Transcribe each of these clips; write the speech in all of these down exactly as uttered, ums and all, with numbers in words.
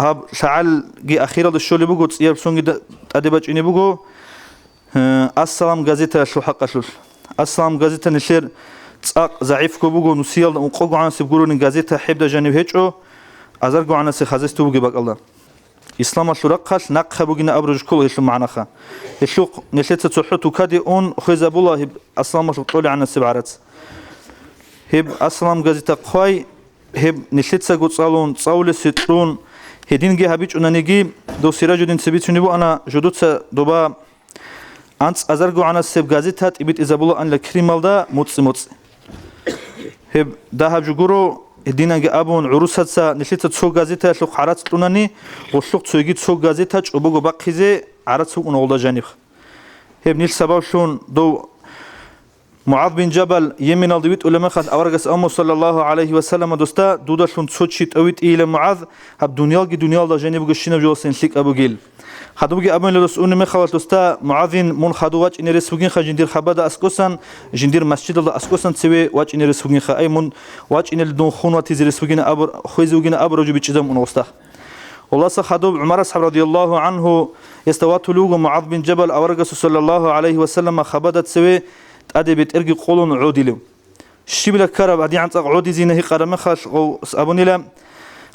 Гьаб лъагӀалги ахиралда щолеб буго, цӀияб сонги да-, тӀаде бачӀине буго, э, «Ассалам» газетаялъул хӀакъалъулъ. «Ассалам» газета нилъер цӀакъ загӀипго буго, нусиялда ункъого гӀанасеб гуронин газета гьебда жанив гьечӀо, азарго гӀанасе хазес ту бугеб бакӀалда. Исламалъул рахъалъ нахъа бугина абураб жо ккола гьелъул магӀнаха. Гьелъухъ нилъеца цохӀо тукаде ун хвезабула гьеб «Ассаламалъул» кьолегӀанасеб гӀарац. Гьеб «Ассалам» газета хъвай, гьеб нилъецаго цӀалун, цӀалулесе кьун, гьединги гьабичӀунаниги, дов Сиражуддин цебе бицунеб буана, жудуца доба анцӀазарго гӀанасеб газета тӀибитӀизабулаанила Крималда моцӀи-моцӀи. Гьеб дагьаб жо гуро, гьединанги абун, гӀурусаца нилъеца цо газетаялъухъ гӀарац кьунани, гъуллъухъ цоги цо газета чӀобого бахъизе гӀарац букӀуна гъолда жаниб. Гьеб нилъ сабаблъун дов МугӀаз бин Жабал Йеменалде витӀулеб мехалъ аварагас абун, саллаллагьу гӀалайгьи ва саллама, досда, дудалъун цо чи тӀовитӀейила, МугӀаз, гьаб дуниялги дуниялда жаниб бугебщинаб жоласе лъикӀаб бугел. Хадубги абунила дос унеб мехалъ досда, МугӀазин, мун хадув вачӀине рес бугинха жиндир хабада аскӀосан, жиндир масжидалда аскӀосан цеве вачӀине рес бугинха, ай, мун вачӀинелда дун хун ватизе рес бугина абур-, хвезе вугина абураб жо бичӀчӀизабун гъосда. Гьелдаса хадуб ГӀумар асхӀаб, радияллагьу гӀанху, ясда ватулев вуго МугӀаз бин Жабал аварагасул, саллаллагьу гӀалайгьи ва саллама, хабада цеве тӀаде бетӀерги къолун гӀодилев. Щибила ккараб гьадигӀан цӀакъ гӀодизейин гьикъараб мехалъ гъов абунила,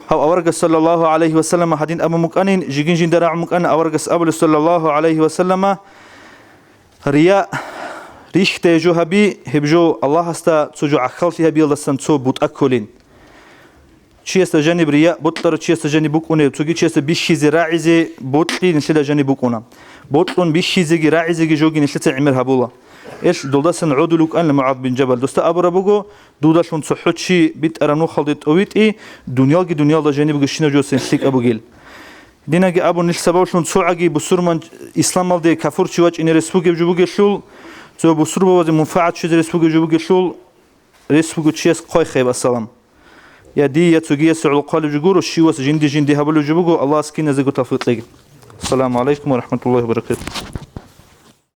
гьав аварагас, саллаллагьу гӀалайгьи ва саллама, гьадин абун букӀанин, жигин жинда рагӀун букӀанин, аварагас абулеб, саллаллагьу гӀалайгьи ва саллама, рия, рихьдая жо гьаби, гьеб жо Аллагьасда цо жо гӀахьаллъи гьабиялдасан цо бутӀа кколин. Чиясда жаниб рия бокьарав чиясда жаниб букӀунеб, цоги чиясда бихьизе, рагӀизе бокьи нилъеда жаниб букӀуна. Бокьун бихьизеги рагӀизеги жоги нилъеца гӀемер гьабула. Эл долдасан гӀодулев вукӀанила МугӀаз бин Жабал. Досда абураб буго, дудалъун цохӀо чи битӀараб нухалде тӀовитӀи, дуниялги дуниялда жаниб бугебщинаб жоласе лъикӀаб бугел. Динаги абун, нилъ сабаблъун цогӀаги бусурман исламалде кафурчи вачӀине рес бугеб жо бугелъул, цо бусурбабазе мунфагӀат щвезе рес бугеб жо бугелъул, рес буго чияс хъвай хъайб ассалам. Я дие, я цогиясе гӀолохъалеб жо гуро, щивас жинди-жинди гьабулеб жо буго, Аллагьас киназего тавфикъ кьеги. Ассаламу гӀалайкум ва рахӀматуллагьи ва баракатугь.